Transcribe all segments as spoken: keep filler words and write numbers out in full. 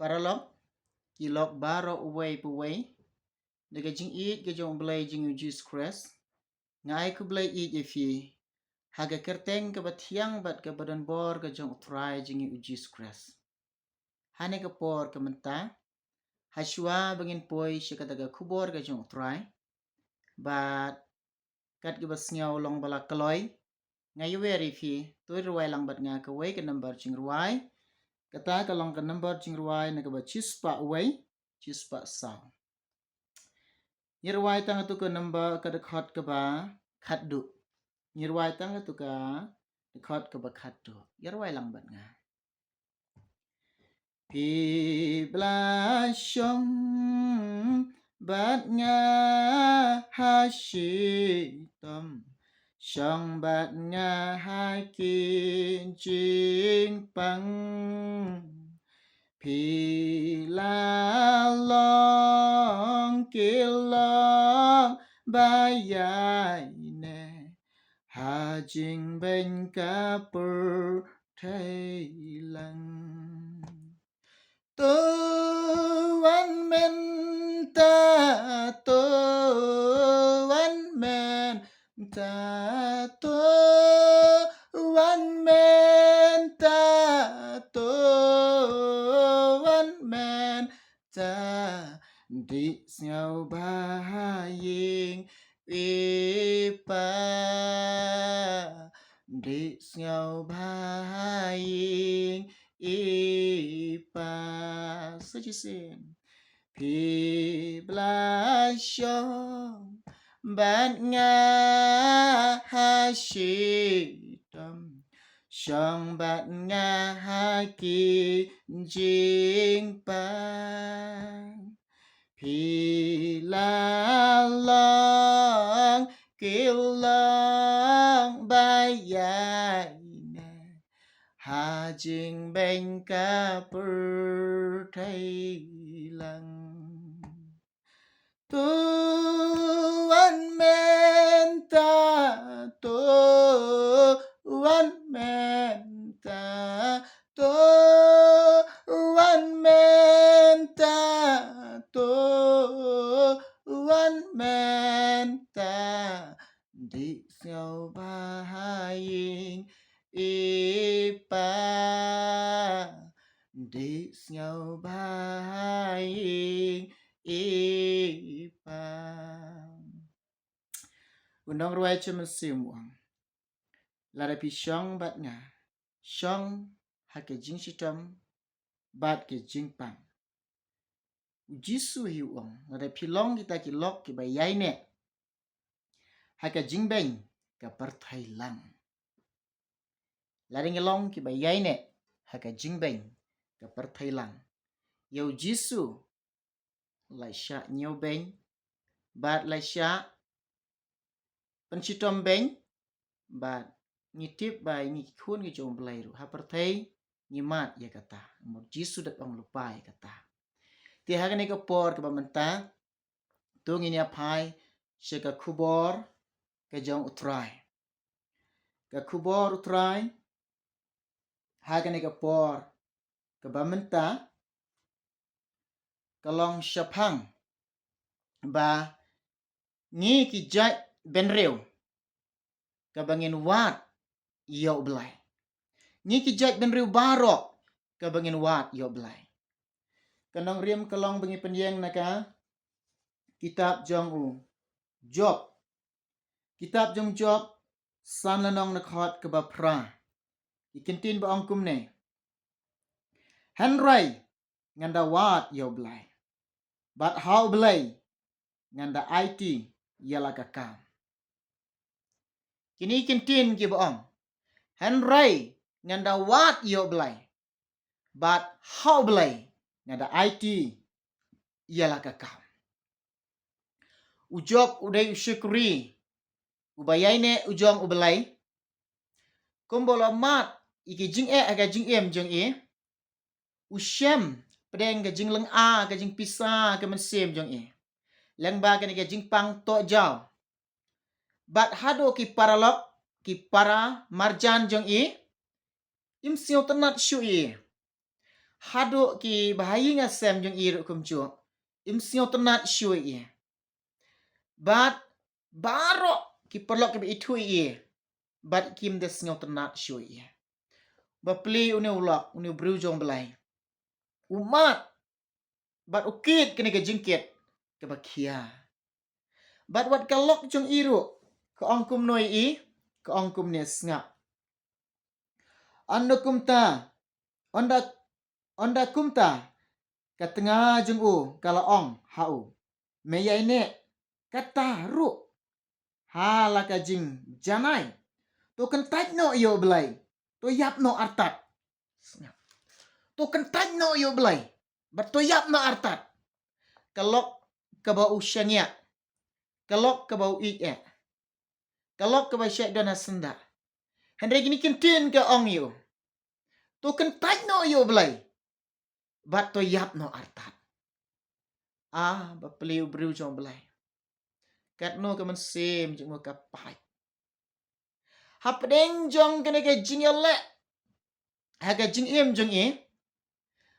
paralok, ki lok baroh uwei pa uwei, da ka jingïeit ka jong U Blei jong ngi U Jisu Khrist, nga ai khublei ïeit ïa phi ha ka kyrteng kaba thiang bad kaba donbor ka jong U Trai jong ngi U Jisu Khrist. Ha kane ka por ka mynta, ha shuwa ba ngin poi sha kata ka khubor ka jong U Trai, bad kat kaba sngew long ba la kloi, nga ïawer ïa phi, to rwai lang bad nga kawei ka number jingrwai. Kata ka long ka number jingrwai na kaba shispah uwei, shispah saw. Ngi rwai tang katu ka number, ka dkhot kaba khatduh. Ngi rwai tang katu ka dkhot kaba khatduh. Ïa rwai lang bad nga. Phi ba la shong bad nga ha shitom, shong bad nga ha ki jingpang. Phi la long ki long ba ïaineh ha jingbeiñ ka pyrthei lang. To wan mynta, to wan mynta, to wan mynta, to wan mynta. Dih sngewbha ha ïing i Pa, dih sngewbha ha ïing i Pa. Sa shisien. Phi ba la shong bad nga ha shitom, shong bad nga ha ki jingpang. Phi la long ki long ba ïaineh ha jingbeiñ ka pyrthei lang. To wan mynta, to wan mynta, to wan mynta, to wan mynta. Dih sngewbha ha ïing i Pa, dih sngewbha ha ïing i Pa. U nongrwai jong u Mynsiem u ong, lada phi shong bad nga, shong ha ka jingshitom bad ka jingpang. U Jisu hi u ong, lada phi long kita ki lok kiba ïaineh ha ka jingbeiñ ka pyrthei lang. Lada ngi long kiba ïaineh ha ka jingbeiñ ka pyrthei lang, ïa u Jisu la shah ñiewbeiñ bad la shah pynshitom beiñ, bad ngi tip ba ngi ki khun ki jong u Blei ruh ha pyrthei ngi mad ïa kata. Namar u Jisu da ong lypa ïa kata. Te ha kane ka por kaba mynta, to ngin ïa phai sha ka khubor ka jong u Trai. Ka khubor u Trai ha kane ka por kaba mynta ka long shaphang ba ngi ki jait bynriew kaba ngin wad ïa u Blei. Ngi ki jait bynriew baroh kaba ngin wad ïa u Blei. Ka nongrim ka long ba ngi pynïeng na ka kitab jong u Job. Kitab jong u Job, san lynnong, na ka dkhot kaba phra. Ki kyntien ba ong kumne: Hynrei ngan da wad ïa u Blei, bad ha u Blei ngan da aiti ïa la ka kam. Kine ki kyntien kiba ong: Hynrei ngan da wad ïa u Blei, bad ha u Blei ngan da aiti ïa la ka kam. U Job u dei u shakri uba ïaineh u jong u Blei. Kumba u la mad ïa ki jingeh ha ka jingim jong i, u shem pdeng ka jinglynga, ka jingpisa ka mynsiem jong i, lyngba kane ka jingpang tohjaw. Bad haduh ki paralok, ki para marjan jong i, im sngewtynnat shuh ïa i. Haduh ki bahaïing hasem jong i ruh kumjuh, im sngewtynnad shuh ïa i. Bad baroh ki paralok kiba ithuh ïa i, bad kim da sngewtynnad shuh ïa i. Bapli une u lok, une u briew jong Blei, u mad bad u kit kane ka jingkit kaba khia. Bad wat ka lok jong i ruh ka ong kumno ïa i, ka ong kumne, sngap. Ynda kumta, ynda, ynda kumta, ka tnga jong u ka la ong ha u, me ïaineh kata ruh ha la ka jingjanai. To kyntait noh ïa u Blei, to ïap noh artat. To kyntait noh ïa u Blei, bad to ïap noh artat. Ka lok kaba u shaniah, ka lok kaba u ïeit eh, ka lok kaba shait don ha syndah. Hynrei kine ki ktien ka ong ïa u, to kyntait noh ïa u Blei, bad to ïap noh artat. Ah, bapli u briew jong Blei. Katno ka mynsiem jong u ka pait. Hapdeng jong kane ka jingïaleh ha ka jingim jong i,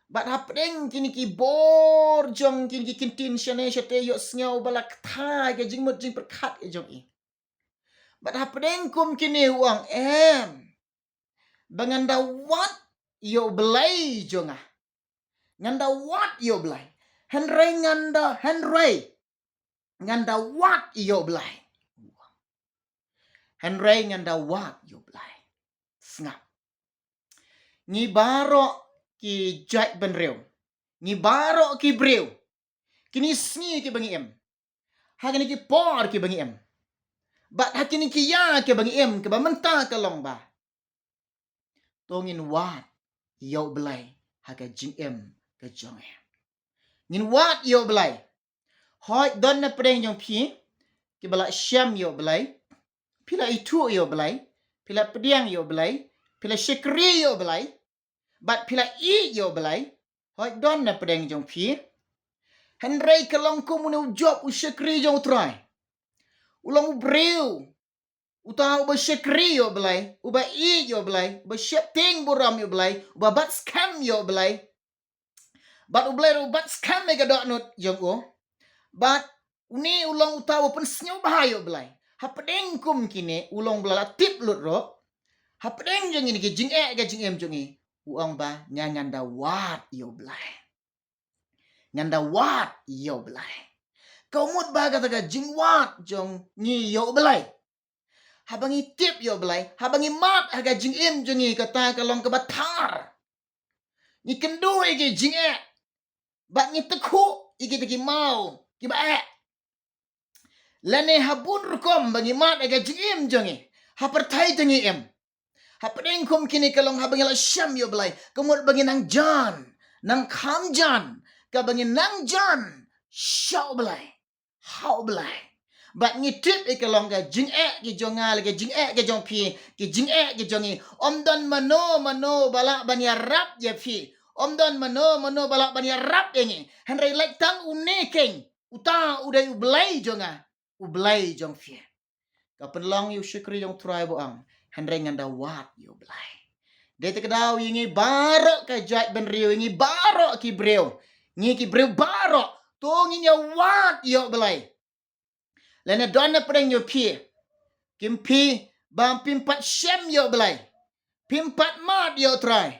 bad hapdeng kine ki bor jong kine ki ktien shane shate ïohsngew ba la kthai ka jingmut jingpyrkhat ka jong i. Bad hapdeng kum kine u ong, em, ba ngan da wad ïa u Blei jong nga. Ngan da wad ïa u Blei. Hynrei ngan da, hynrei ngan da wad ïa u Blei. Hynrei ngan da wad ïa u Blei. Sngap. Ngi baroh ki jaitbynriew, ngi baroh ki briew, kine sngi kiba ngi im, ha kine ki por kiba ngi im, bad ha kine ki ïa kiba ngi im, kaba mynta ka long ba to ngin wad ïa u Blei ha ka jingim ka jong ngi. Ngin wad ïa u Blei. Hooid, don na pdeng jong phi kiba la shem ïa u Blei, phi la ithuh ïa u Blei, phi la pdiang ïa u Blei, phi la shakri ïa u Blei, bad phi la ïeit ïa u Blei. Hooid, don na pdeng jong phi. Hynrei ka long kum une u Job, u shakri jong u Trai. U long u briew uta uba shakri ïa u Blei, uba ïeit ïa u Blei, uba sheptieng burom ïa u Blei, uba bat skhem ïa u Blei. Bad u Blei ruh u bat skhem ïa ka dohnud jong u. Bad une u long uta uba pynsngewbha ïa u Blei. Hapdeng kum kine, u long ba la tip lut ruh, hapdeng jong kine ki jingeh ka jingim jong ngi, u ong ba nga ngan da wad ïa u Blei. Ngan da wad ïa u Blei. Ka mut ba kata ka jingwad jong ngi ïa u Blei, haba ngi tip ïa u Blei, haba ngi mad ha ka jingim jong ngi, kata ka long kaba thar. Ngi kynduh ïa ki jingeh, bad ngi tyrkhuh ïa kita ki maw kiba eh. Lane ha bun rukom ba ngi mad ha ka jingim jong ngi, ha pyrthei te ngi im. Hapdeng kum kine ka long haba ngi la shem ïa u Blei, ka mut ba ngi nang jan, nang kham jan, kaba ngi nang jan sha u Blei, ha u Blei. Bad ngi tip ïa ka long ka jingeh ka jong nga, la ka jingeh ka jong phi, ka jingeh ka jong ngi. Ym don mano mano ba lah ban ïarap ïa phi. Ym don mano mano ba lah ban ïarap ïa ngi. Hynrei lait tang une keiñ, uta u dei u Blei jong nga, u Blei jong phi. Ka pynlong ïa u shakri jong u Trai ba ong, hynrei ngan da wad ïa u Blei. Dei te ka daw ïa ngi baroh ka jaitbynriew, ïa ngi baroh ki briew, ngi ki briew baroh, to ngin ïa wad ïa u Blei. Lane don na pdeng jong phi, kim phi, ba phim pat shem ïa u Blei, phim pat mad ïa u Trai.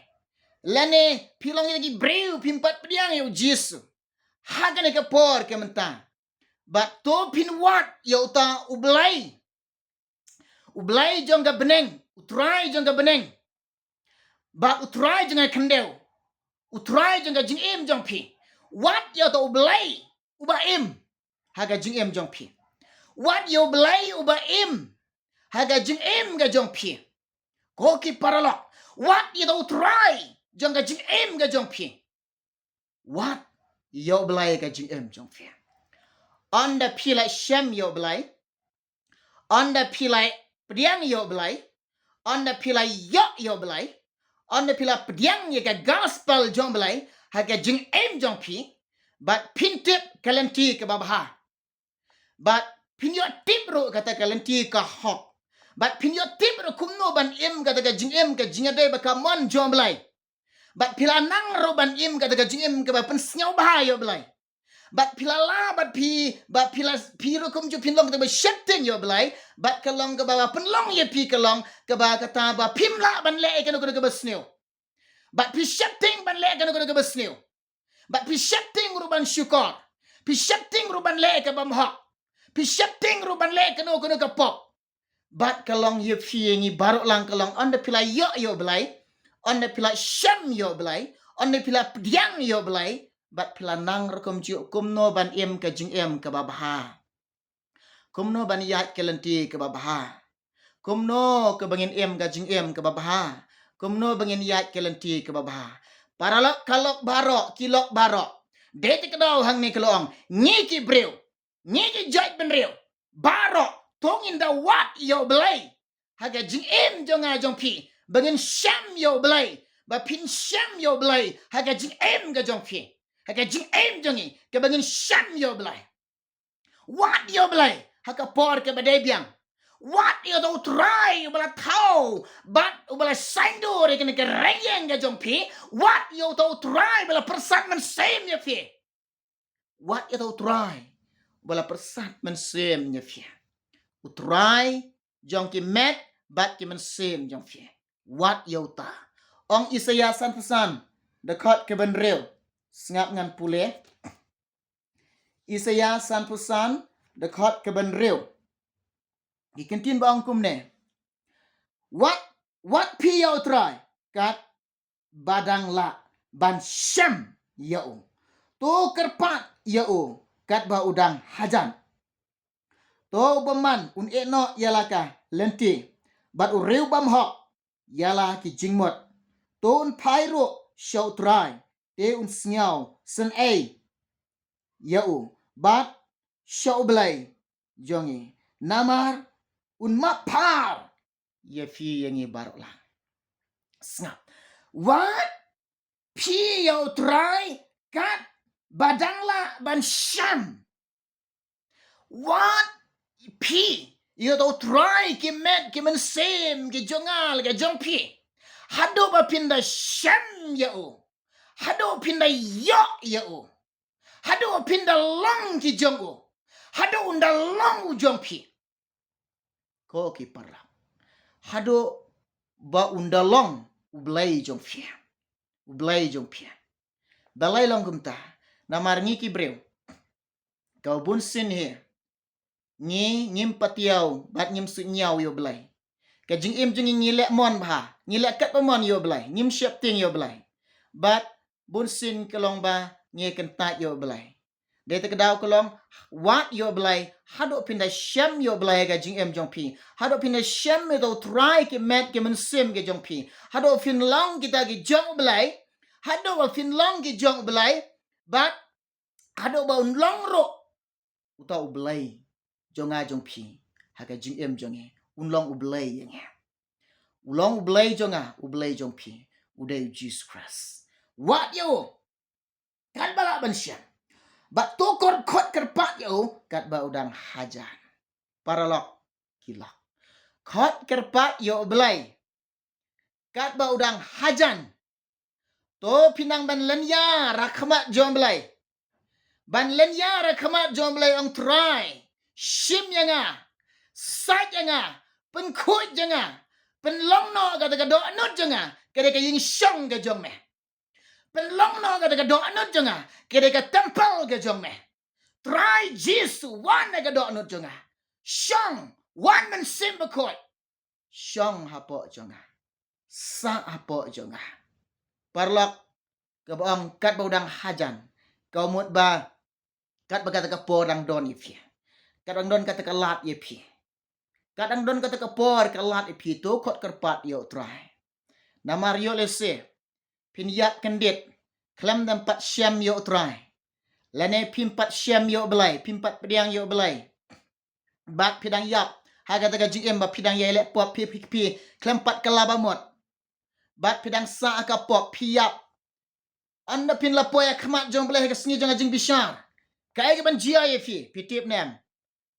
Lane phi long ïa ki briew phim pat pdiang ïa u Jisu. Ha kane ka por ka mynta, bad to phin wad ïa uta u Blei, u Blei jong ka bneng, u Trai jong ka bneng, bad u Trai jong ka khyndew, u Trai jong ka jingim jong phi. Wad ïa uta u Blei uba im ha ka jingim jong phi. Wad ïa u Blei uba im ha ka jingim ka jong phi. Ko ki paralok, wad ïa uta u Trai jong ka jingim ka jong phi. Wad ïa u Blei ka jingim jong phi. Ynda phi la shem ïa u Blei, ynda phi la pdiang ïa u Blei, ynda phi la ïoh ïa u Blei, ynda phi la pdiang ïa ka gospel jong u Blei ha ka jingim jong phi, bad phin tip ka lynti kaba bha. Bad phin ïoh tip ruh kata ka lynti ka hok. Bad phin ïoh tip ruh kumno ban im kata ka jingim ka jingïadei bad ka mon jong u Blei. Bad phi la nang ruh ban im kata ka jingim kaba pynsngewbha ïa u Blei. Bad phi la lah, bad phi, bad phi la, phi ruh kumjuh phin long kata ba sheptieng ïa u Blei. Bad ka long kaba ba pynlong ïa phi ka long kaba kata ba phim lah ban leh ïa kano kano kaba sniew. Bad phi sheptieng ban leh kano kano kaba sniew. Bad phi sheptieng ruh ban shukor. Phi sheptieng ruh ban leh kaba bymhok. Phi sheptieng ruh ban leh kano kano ka pop. Bad ka long ïa phi ïa ngi baroh lang ka long ynda phi la ïoh ïa u Blei, ynda phi la shem ïa u Blei, ynda phi la pdiang ïa u Blei, bad phi la nang ruh kumjuh kumno ban im ka jingim kaba bha. Kumno ban ïaid ka lynti kaba bha. Kumno kaba ngin im ka jingim kaba bha. Kumno ba ngin ïaid ka lynti kaba bha. Paralok, ka lok baroh, ki lok baroh. Dei te ka daw hangne ka long, ngi ki briew, ngi ki jaitbynriew baroh, to ngin da wad ïa u Blei ha ka jingim jong nga jong phi, ba ngin shem ïa u Blei, ba phin shem ïa u Blei ha ka jingim ka jong phi, ha ka jingim jong ngi, kaba ngin shem ïa u Blei. Wad ïa u Blei ha ka por kaba dei biang. Wad ïa uta u Trai uba la thaw bad uba la saiñdur ïa kane ka rynïeng ka jong phi. Wad ïa uta u Trai uba la pyrsad mynsiem ïa phi. Wat ïa uta u Trai ba la pyrsad mynsiem ïa phi. U Trai jong ki met bad ki mynsiem jong phi. Wat ïa uta. Ong Isaïah sanphew san, dkhot kaba hynriew. Sngap ngan pule. Isaïah sanphew san, dkhot kaba hynriew. Ki kyntien ba ong kumne. Wat, wat phi ïa u Trai kat ba dang lah ban shem ïa u. To kyrpad ïa u katba u dang hajan. To u bymman un ïehnoh ïa la ka lynti bad u riew bymhok ïa la ki jingmut. To un phai ruh sha u Trai te un sngew synei ïa u bad sha u Blei jong ngi. Namar un map phar ïa phi ïa ngi baroh lang. Sngap. Wat phi ïa u Trai kat ba dang lah ban shem. Wat phi ïa uta u Trai ki met ki mynsiem ki jong nga la ka jong phi. Haduh ba phin da shem ïa u. Haduh phin da ïoh ïa u. Haduh phin da long ki jong u. Haduh un da long u jong phi. Ko ki para. Haduh ba un da long u Blei jong phi. U Blei jong phi. Balei long kumta? Namar ngi ki briew. Ka bun sien hi. Ngi ngim pat ïoh bad ngim suidñiew ïa u Blei. Ka jingim jong ngi ngi leh mon bha, ngi leh katba mon ïa u Blei, ngim sheptieng ïa u Blei. Bad bun sien ka long ba ngi kyntait ïa u Blei. Dei te ka daw ka long, wat ïa u Blei, haduh phin da shem ïa u Blei ha ka jingim jong phi. Haduh phin da shem ïa uta u Trai ki met ki mynsiem ki jong phi. Haduh phin long kita ki jong u Blei. Haduh ba phin long ki jong u Blei. Bad haduh ba un long ruh uta u Blei jong nga jong phi ha ka jingim jong ngi. Un long u Blei ïa ngi. U long u Blei jong nga, u Blei jong phi. U dei u Jisu Khrist. Wat ïa u katba lah ban shem. Bad to khot, khot kyrpad ïa u katba u dang hajan. Paralok ki lok. Khot kyrpad ïa u Blei katba u dang hajan. To phi nang ban lynñiar ha khmat jong u Blei. Ban lynñiar ha khmat jong u Blei, ong Trai, shim ïa nga, sait ïa nga, pynkhuid ïa nga, pynlong noh kata ka dohnud jong nga ka dei ka ïingshong ka jong me. Pynlong noh kata ka dohnud jong nga ka dei ka templ ka jong me. Trai Jisu, wan ha ka dohnud jong nga. Shong, wan Mynsiem Bakhuid. Shong hapoh jong nga. Sah hapoh jong nga. Paralok, kaba ong katba u dang hajan. Ka mut ba katba kata ka por dang don ïa phi. Katba dang don kata ka lad ïa phi. Katba dang don kata ka por ka lad ïa phi, to khot kyrpad ïa u Trai. Namar ïoh lehse phin ïap kyndit khlem da pat shem ïa u Trai. Lane phim pat shem ïa u Blei, phim pat pdiang ïa u Blei. Bad phi dang ïap ha kata ka jingim ba phi dang ïai leh pop, phi, phi, phi khlem pat kylla ba mut. Bad phi dang sah ha ka pop, phi ïap. Ynda phin la poi ha khmat jong u Blei ha ka sngi jong ka jingbishar, kaei kaban jia ïa phi, phi tip ne em?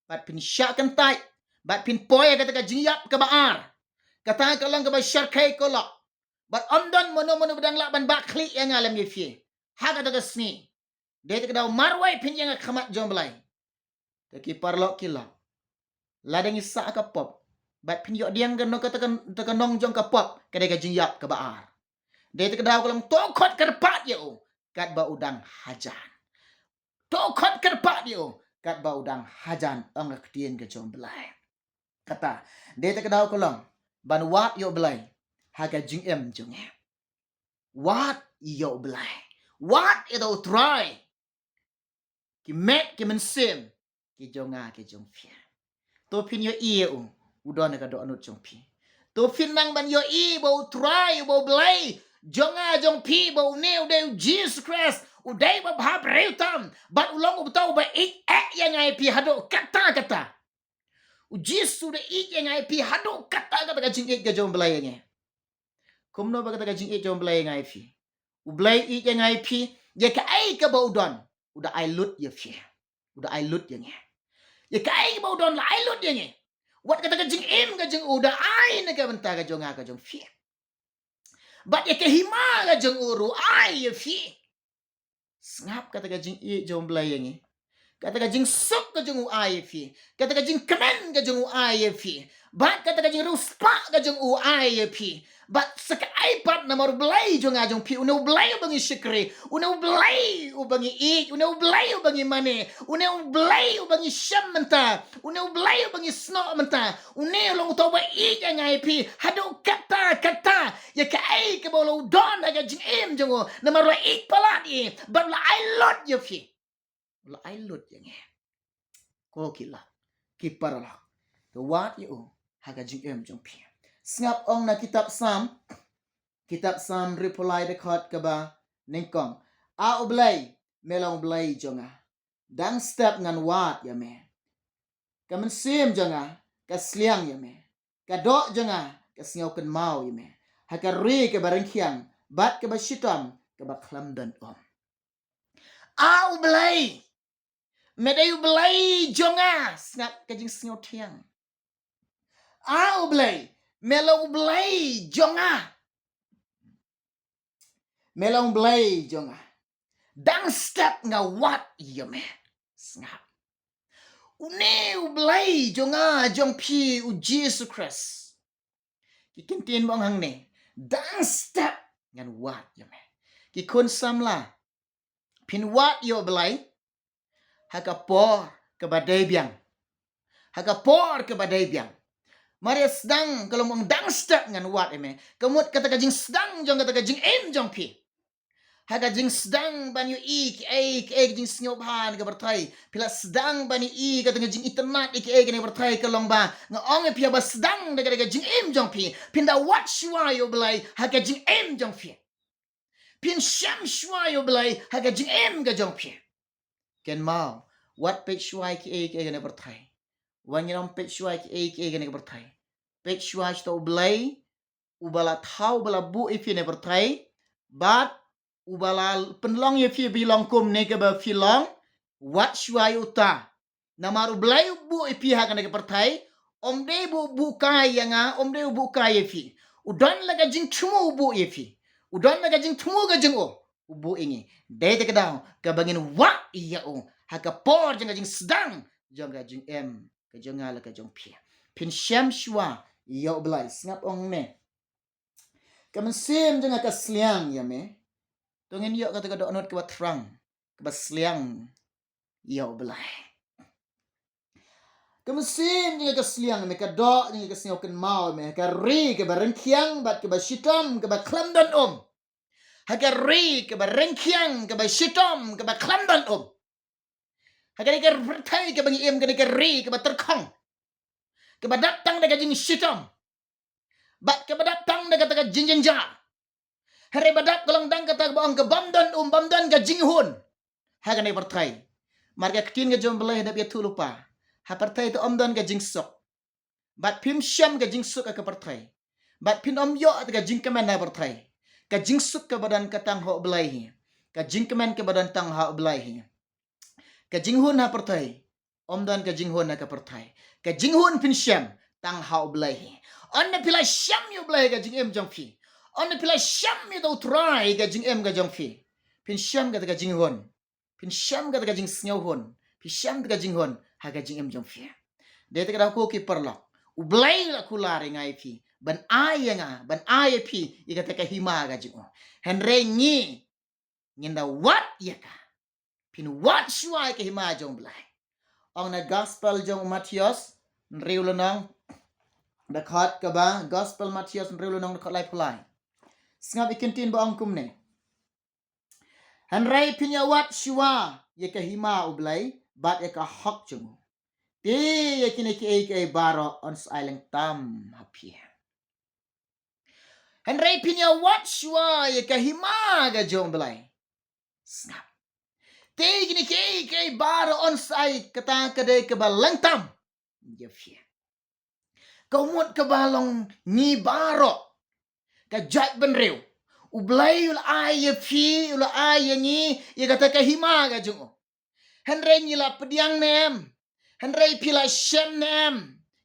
Bad phin shah kyntait, bad phin poi ha kata ka jingïap kaba ar. Kata ka long kaba shyrkhei, ko lok. Bad ym don mano mano ba dang lah ban bah khlieh ïa nga lem ïa phi ha kata ka sngi. Dei ta ka daw marwei phin ïeng ha khmat jong U Blei. Te ki paralok ki lok, lada ngi sah ka pop bad phin ïoh pdiang kano kata ka, ta ka nong jong ka pop, ka dei ka jingïap kaba ar. Dei ta ka daw ka long, to khot kyrpad ïa u katba u dang hajan. To khot kyrpad ïa u katba u dang hajan, ong ka ktien ka jong U Blei. Kata, dei ta ka daw ka long ban wad ïa U Blei ha ka jingim jong ngi. Wad ïa U Blei. Wad ïa U Trai. Ki met ki mynsiem ki jong nga ki jong phi. To phin ïohi ïa u, u don ha ka dohnud jong phi. To phin nang ban ïohi ba U Trai, ba U Blei jong nga jong phi, ba une u dei U Jisu Khrist, u dei uba bhabriew tam, bad u long uba uta uba ïeit eh ïa nga ïa phi haduh katta katta. U Jisu u da ïeit ïa nga ïa phi haduh katta katta, ka jingïeit ka jong U Blei ïa ngi. Kumno ba kata ka jingïeit jong U Blei ïa nga ïa phi? U Blei u ïeit ïa nga ïa phi, ïa kaei kaba u don u da ai lut ïa phi. U da ai lut ïa ngi. Ïa kaei kaba u don u la ai lut ïa ngi. Wat kata ka jingim ka jong u u da ai na ka bynta ka jong nga ka jong phi. Bad ïa ka hima ka jong u ruh u ai ïa phi. Sngap, kata ka jingïeit jong U Blei ïa ngi. Kata ka jingsuk ka jong u u ai ïa phi. Kata ka jingkmen ka jong u u ai ïa phi. Bad kata ka jingriewspah ka jong u u ai ïa phi. Bad sa kaei pat, namar U Blei jong nga jong phi, une U Blei uba ngi shakri, une U Blei uba ngi ïeit, une U Blei uba ngi mane, une U Blei uba ngi shem mynta, une U Blei uba ngi snoh mynta, une u long uta uba ïeit ïa nga ïa phi haduh katta katta. Ïa kaei kaba u la don ha ka jingim jong u, namar u la ïeit palat ïa ngi bad u la ai lut ïa phi. U la ai lut ïa ngi. Ko ki lok, ki paralok, to wad ïa u ha ka jingim jong phi. Sngap, ong na kitab Salm, kitab Salm hynriewphew lai, dkhot kaba nyngkong: A U Blei, me long U Blei jong nga, dang step ngan wad ïa me. Ka mynsiem jong nga ka sliang ïa me, ka doh jong nga ka sngewkynmaw ïa me ha ka ri kaba rynkiang bad kaba shitom, kaba khlem don um. A U Blei, me dei U Blei jong nga. Sngap ka jingsngewthiang. A U Blei, me long U Blei jong nga. Me long U Blei jong nga, dang step nga wad ïa me. Sngap. Une U Blei jong nga jong phi, U Jisu Khrist. Ki kyntien ba ong hangne, dang step ngan wad ïa me. Ki khun samla, phin wad ïa U Blei ha ka por kaba dei biang. Ha ka por kaba dei biang. Mar ïa sdang ka long ba ong dang step ngan wad ïa me, ka mut kata ka jingsdang jong kata ka jingim jong phi. Ha ka jingsdang ban ïohi kiei kiei ki jingsngewbha na ka pyrthei, phi la sdang ban ïohi kata ka jingitynnad ïa kiei kiei na ka pyrthei, ka long ba nga ong ïa phi, haba sdang da kata ka jingim jong phi, phin da wad shuwa ïa U Blei ha ka jingim jong phi. Phin shem shuwa ïa U Blei ha ka jingim ka jong phi. Kynmaw, wat peit shuwa ïa kiei kiei kane ka pyrthei. Wat ngin ym peit shuwa ïa kiei kiei kane ka pyrthei. Peit shuwa sha uta U Blei uba la thaw, uba la buh ïa phi kane ka pyrthei, bad uba la pynlong ïa phi ba phi long kumne kaba phi long. Wat shuwa ïa uta. Namar U Blei u buh ïa phi ha kane ka pyrthei, ym dei ba u buh kai ïa nga, ym dei u buh kai ïa phi. U don la ka jingthmu u buh ïa phi. U don la ka jingthmu ka jong u, u buh ïa ngi. Dei ta ka daw kaba ngin wad ïa u ha ka por jong ka jingsdang jong ka jingim ka jong nga la ka jong phi. Phin shem shuwa ïa U Blei. Sngap, ong ne, ka mynsiem jong nga ka sliang ïa me. To ngin ïoh kata ka dohnud kaba thrang, kaba sliang ïa U Blei. Ka mynsiem jong nga ka sliang ïa me, ka doh jong nga ka sngewkynmaw ïa me ha ka ri kaba rynkiang bad kaba shitom, kaba khlem don um. Ha ka ri kaba rynkiang, kaba shitom, kaba khlem don um. Ha kane ka pyrthei kaba ngi im, kane ka ri kaba tyrkhong, kaba dap tang da ka jingshitom bad kaba dap tang da kata ka jingjynjar. Hynrei ba dap ka long dang kata kaba ong ka bym don um, bym don ka jinghun ha kane ka pyrthei. Mar ka ktien ka jong U Blei, hynda ïathuh lypa, ha pyrthei te ym don ka jingsuk. Bad phim shem ka jingsuk ha ka pyrthei. Bad phin ym ïoh ka jingkmen ha pyrthei. Ka jingsuk kaba don ka tang ha U Blei hi. Ka jingkmen kaba don tang ha U Blei hi. Ka jinghun ha pyrthei, ym don ka jinghun ha ka pyrthei. Ka jinghun phin shem tang ha U Blei hi. Ynda phi la shem ïa U Blei ha ka jingim jong phi, Ong phi la shem ïa uta u Trai ha ka jingim ka jong phi, phin shem kata ka jinghun. Phin shem kata ka jingsngewhun. Phin shem kata ka jinghun ha ka jingim jong phi. Dei te kata ko ki paralok, U Blei u la kular ïa nga ïa phi ban ai ïa nga, ban ai ïa phi ïa kata ka hima ka jong u. Hynrei ngi, ngin da wad ïa ka. Phin wad shuwa ïa ka hima jong U Blei. Ong na gospel jong u Mathaios, hynriew lynnong, dkhot kaba, gospel Mathaios hynriew lynnong, dkhot laiphew lai. Sngap ïa ki ktien ba ong kumne: Hynrei phin ïa wad shuwa ïa ka hima U Blei bad ïa ka hok jong u. Te ïa kine kiei kiei baroh yn sa ai lyngtam ha phi. Hynrei phin ïa wad shuwa ïa ka hima ka jong U Blei. Sngap. Te ïa kine kiei kiei baroh yn sa ai, kata ka dei kaba lyngtam ïa phi. Ka mut kaba long ngi baroh, ka jaitbynriew, U Blei u la ai ïa phi, u la ai ïa ngi ïa kata ka hima ka jong u. Hynrei ngi la pdiang ne em? Hynrei phi la shem ne em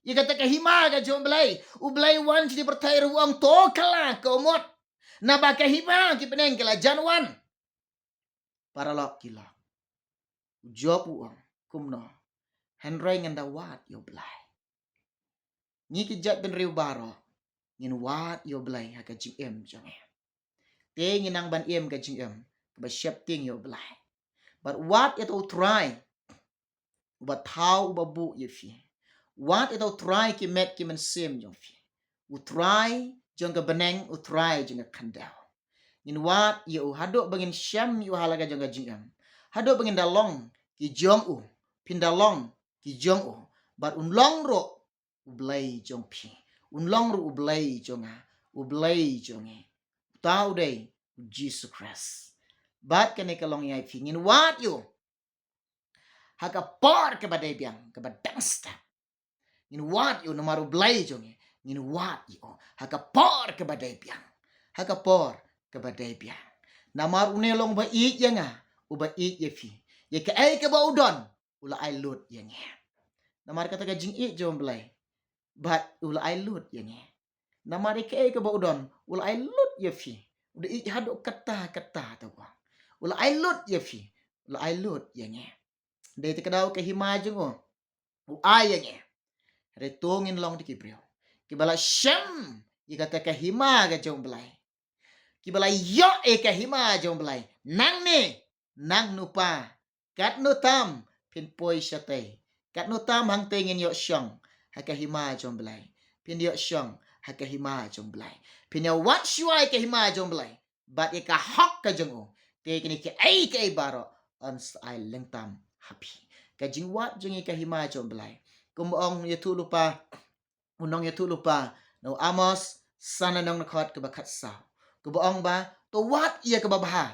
ïa kata ka hima ka jong U Blei? U Blei u wan sha pyrthei ruh, ong to kylla, ka mut. Naba ka hima ki bneng ki la jan wan. Paralok ki lok, u Job u ong kumno? Hynrei ngan da wad ïa U Blei. Ngi ki jaitbynriew baroh ngin wad ïa U Blei ha ka jingim jong ngi. Te ngi nang ban im ka jingim kaba sheptieng ïa U Blei. Bad wad ïa uta u Trai uba thaw, uba buh ïa phi. Wad ïa uta u Trai ki met ki mynsiem jong phi. U Trai jong ka bneng, u Trai jong ka khyndew. Ngin wad ïa u haduh ba ngin shem ïa u ha la ka jong ka jingim. Haduh ba ngin da long ki jong u, phin da long ki jong u. Bad un long ruh U Blei jong phi. Un long ruh U Blei jong nga, U Blei jong ngi. Uta u dei U Jisu Khrist. Bad kane ka long ïa phi, ngin wad ïa u ha ka por kaba dei biang, kaba dang step. Ngin wad ïa u namar U Blei jong ngi. Ngin wad ïa u ha ka por kaba dei biang, ha ka por kaba dei biang. Namar une long uba ïeit ïa nga, uba ïeit ïa phi. Ïa kaei kaba u don, u la ai lut ïa ngi. Namar kata ka jingïeit jong U Blei, bad u la ai lut ïa ngi. Namar ïa kaei kaba u don, u la ai lut ïa phi. U da ïeit haduh katta katta, to ba u la ai lut ïa phi, u la ai lut ïa ngi. Dei te ka daw ka hima jong u u ai ïa ngi. Hynrei to ngin long da ki briew kiba la shem ïa kata ka hima ka jong U Blei, kiba la ïoh ïa ka hima jong U Blei. Nangne, nangno pat, katno tam phin poi shatei, katno tam hangtei ngin ïoh shong ha ka hima jong U Blei. Phin ïoh shong ha ka hima jong U Blei. Phin ïa wad shuwa ïa ka hima jong U Blei bad ïa ka hok ka jong u. Te kine kiei kiei baroh yn sa ai lyngtam ha phi. Ka jingwad jong ngi ïa ka hima jong U Blei, kumba ong ïathuhlypa, u nongïathuhlypa na u Amos, san lynnong, dkhot kaba khatsaw, kaba ong ba to wad ïa kaba bha,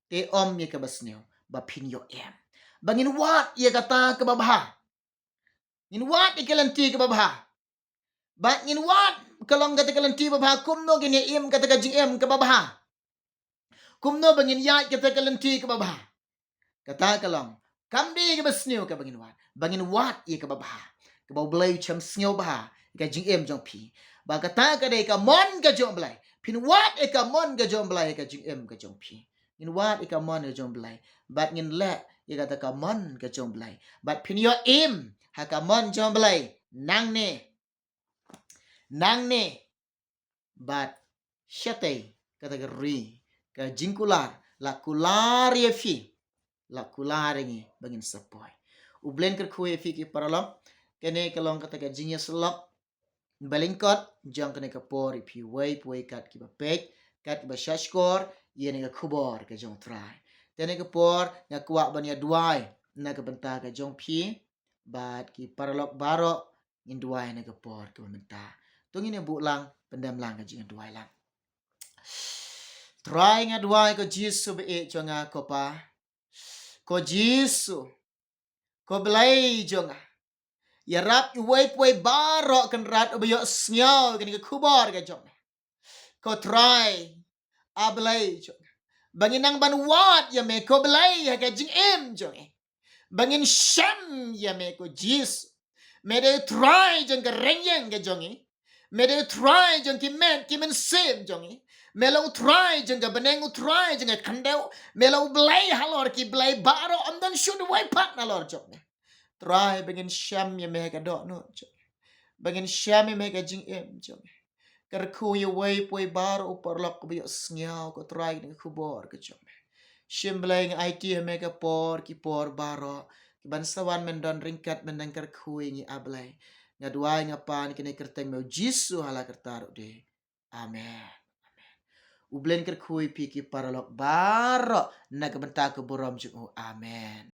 te ym ïa kaba sniew, ba phin ïoh im. Ba ngin wad ïa kata kaba bha. Ngin wad ïa ka lynti kaba bha. Ba ngin wad, ka long kata ka lynti ba bha, kumno ngin ïa im kata ka jingim kaba bha. Kumno ba ngin ïaid kata ka lynti kaba bha. Kata ka long, kam dei kaba sniew kaba ngin wad, ba ngin wad ïa kaba bha, kaba U Blei u shem sniew bha ïa ka jingim jong phi. Ba kata ka dei ka mon ka jong U Blei. Phin wad ïa ka mon ka jong U Blei ïa ka jingim ka jong phi. Ngin wad ïa ka mon ka jong U Blei bad ngin leh ïa kata ka mon ka jong U Blei. Bad phin ïoh im ha ka mon jong U Blei nangne, nangne bad shatei. Kata ka ri, ka jingkular, la kular ïa phi, la kular ïa ngi ba ngin sa poi. U Blei un kyrkhu ïa phi ki paralok. Kane ka long kata ka jingïasyllok ba lyngkot jong kane ka por ïa phi uwei pa uwei kat kiba peit, kat kiba shahshkor ïa kane ka khubor ka jong U Trai. Te kane ka por nga kwah ban ïa duwai na ka bynta ka jong phi bad ki paralok baroh. Ngin duwai na ka por kaba mynta. To ngin ïa buh lang, pyndem lang ka jingduwai lang. Trai, nga duwai, ko Jisu ba ïeit jong nga, ko Pa, ko Jisu, ko Blei jong nga, ïarap uwei pa uwei baroh, Kynrad, uba ïohsngew kane ka khubor ka jong me. Ko Trai, A Blei jong nga, ba ngin nang ban wad ïa me, ko Blei, ha ka jingim jong ngi. Ba ngin shem ïa me, ko Jisu. Me dei U Trai jong ka rynïeng ka jong ngi. Me dei U Trai jong ki met ki mynsiem jong ngi. Me la U Trai jong ka bneng, U Trai jong ka khyndew. Me la U Blei halor ki blei baroh, ym don shuh uwei pat nalor jong me. Trai, ba ngin shem ïa me ha ka dohnud jong me. Ba ngin shem ïa me ha ka jingim jong me. Kyrkhu ïa uwei pa uwei baroh u paralok ba ïohsngew, ko Trai, kane ka khubor ka jong me. Shim Blei, nga aiti ha me ka por, ki por baroh. Ki ban sa wan, men don ryngkat, men nang kyrkhu ïa ngi, A Blei. Nga duwai, nga pan ïa kane ha ka kyrteng me U Jisu, ha la karta ruh de. Amen. Amen. U Blei un kyrkhu ïa phi ki paralok baroh na ka bynta ka burom jong u. Amen.